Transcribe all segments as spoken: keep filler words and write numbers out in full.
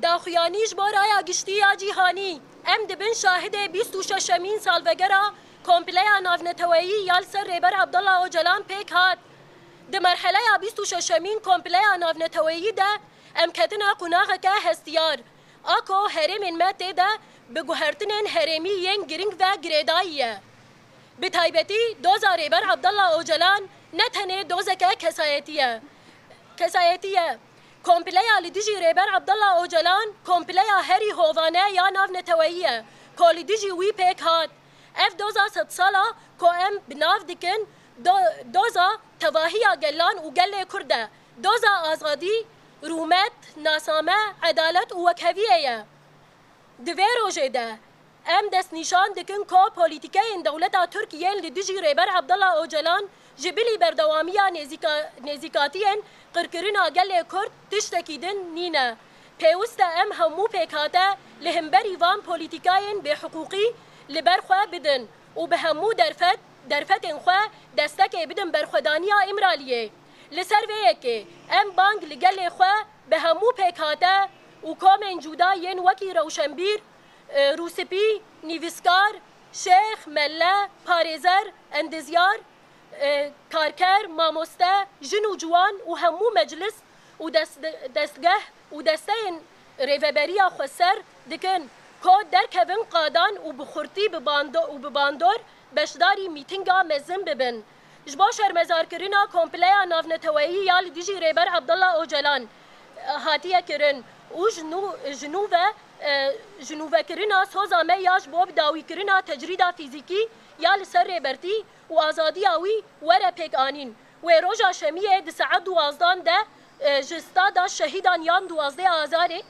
Daxuyanî ji bo raya giştî ya cîhanî. Em dibin şahidê bîst û şeşemîn salvegera kompleya navneteweyî ya li ser Rêber Abdullah Ocalan pêk hat. Di merheleya bîst û şeşemîn kompleya navneteweyî de em ketine qunaxeke hestiyar, a ku herêmên me tê de bi guhertinên herêmî yên giring ve girêdayî ye. Bi taybetî doza Rêber Abdullah Ocalan ne tenê dozeke kesayetî ye. Kesayetî ye. Kompleya li dijî Rêber Abdullah Ocalan kompleya herî hovane ya navneteweyî ye, ku li dijî wî pêk hat. Ev doza sedsala ku em bi nav dikin do-, doza tevahiya gelan û gelê Kurd e. Doza azadî, rûmet, nasname, edalet û wekheviyê ye. Di vê rojê de em destnîşan dikin ku polîtîkeyên dewleta Tirk yên li dijî Rêber Abdullah Ocalan ji bilî berdewamiya nêzîka-, nêzîkatiyên qirkirina gelê Kurd tiştekî din nîne. Pêwist e em hemû pêkhate li hemberî van polîtîkayên bêhiqûqî li ber xwe bidin û bi hemû derfet, derfetên xwe destekê bidin berxwedaniya Îmraliyê. Li ser vê yekê em bang li gelê xwe bi hemû pêkhate û komên cuda yên wekî rewşenbîr, e, rûspî, nivîskar, şêx, melle, parêzer, endezyar, e, karker, mamoste, jin û ciwan û hemû meclis û dest-, destgeh û desteyên rêveberiya xweser dikin ku derkevin qadan û bi xurtî bi bando-, û bi bandor beşdarî mîtînga mezin bibin. Ji bo şermezarkirina kompleya navneteweyî ya li dijî Rêber Abdullah Ocalan, e, hatiye kirin û ji nû, ji nû ve, e, ji nûvekirina soza me ya ji bo bidawîkirina tecrîda fîzîkî ya li ser Rêbertî û azadiya wî were pêk anîn. Wê roja şemiyê di saet duwazdan de, e, ji Stada Şehîdan yan duwazdeh Azarê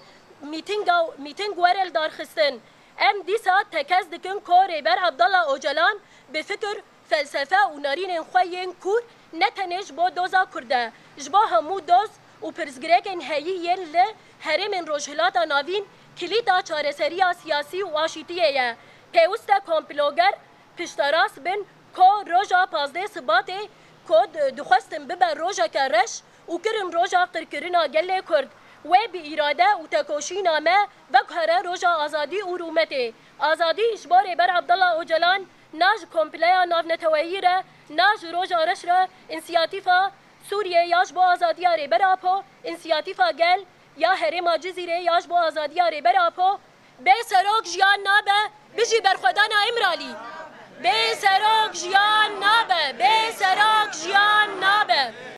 mîtînga, mîtîng were lidarxistin. Em dîsa tekez dikin ku Rêber Abdullah Ocalan bi fikir, felsefe û narînên xwe yên kûr ne tenê ji bo doza Kurd e, ji bo hemû doz û pirsgirêkên heyî yên li herêmên Rojhilata Navîn kilîta çareseriya siyasî û aşîtiyê ye. Pêwist e komploger pişterast bin ku roja pazdeh Sibatê ku di-, dixwestin bibe rojeke reş û kirin roja qirkirina gelê Kurd. Wê bi îrade û tekoşîna me veguhere roja azadî û rûmetê. Azadî ji bo Rêber Abdullah Ocalan, na ji kompleya navneteweyî re, na ji roja reş re, însiyatîfa Sûriyê ya ji bo azadiya Rêber Apo, însiyatîfa Gel ya herêma Cizîrê ya ji bo azadiya Rêber Apo, Bê serok jiyan nabe, bijî berxwedana Îmralî. Bê serok jiyan nabe, bê serok jiyan nabe.